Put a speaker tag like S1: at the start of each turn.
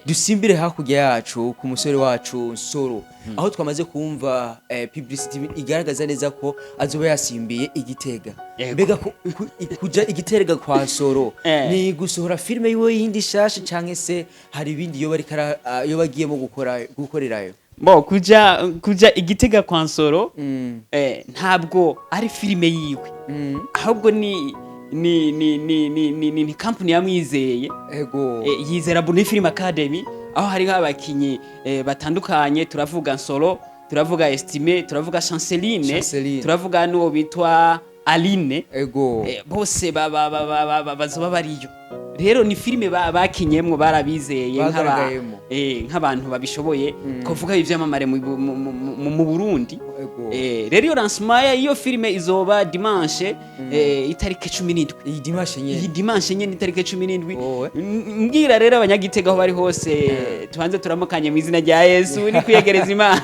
S1: Dusimbire hakurya yacu ku musore wacu Nsoro, aho twamaze kumva publicity igaragaza neza ko azoba yasimbiye Igitega. Mbega kuja Igitega kwa Nsoro ni gusohora filime yiwe yindi shasha, canke se hari ibindi yoba ariko yoba agiyemo gukorerayo?
S2: Bo kuja Igitega kwa Nsoro, ntabwo ari filime yiwe, ahubwo ni company yamwizeye. Yizera Burundi Film Academy, aho hariho abakinyi batandukanye. Turavuga Nsoro, turavuga Estime, turavuga Chanceline,
S1: Chanceline.
S2: turavuga n'uwo bitwa Aline. Bose bazoba bariyo. Rero ni filime bakinyemwo, barabizeye
S1: Bagaragayemo.
S2: Nk'abantu babishoboye, twavuga ivyamamare mu Burundi. Rero iyo lancement y'iyo filime izoba dimanche, itariki 17.
S1: Iyi dimanche
S2: Iyi
S1: nyene?
S2: dimanche nyene, itariki 17.
S1: Wowe.
S2: Mbwira rero Abanyagitega aho bari hose, tubanze turamukanye mu izina rya Yesu, ni kwiyegereza Imana.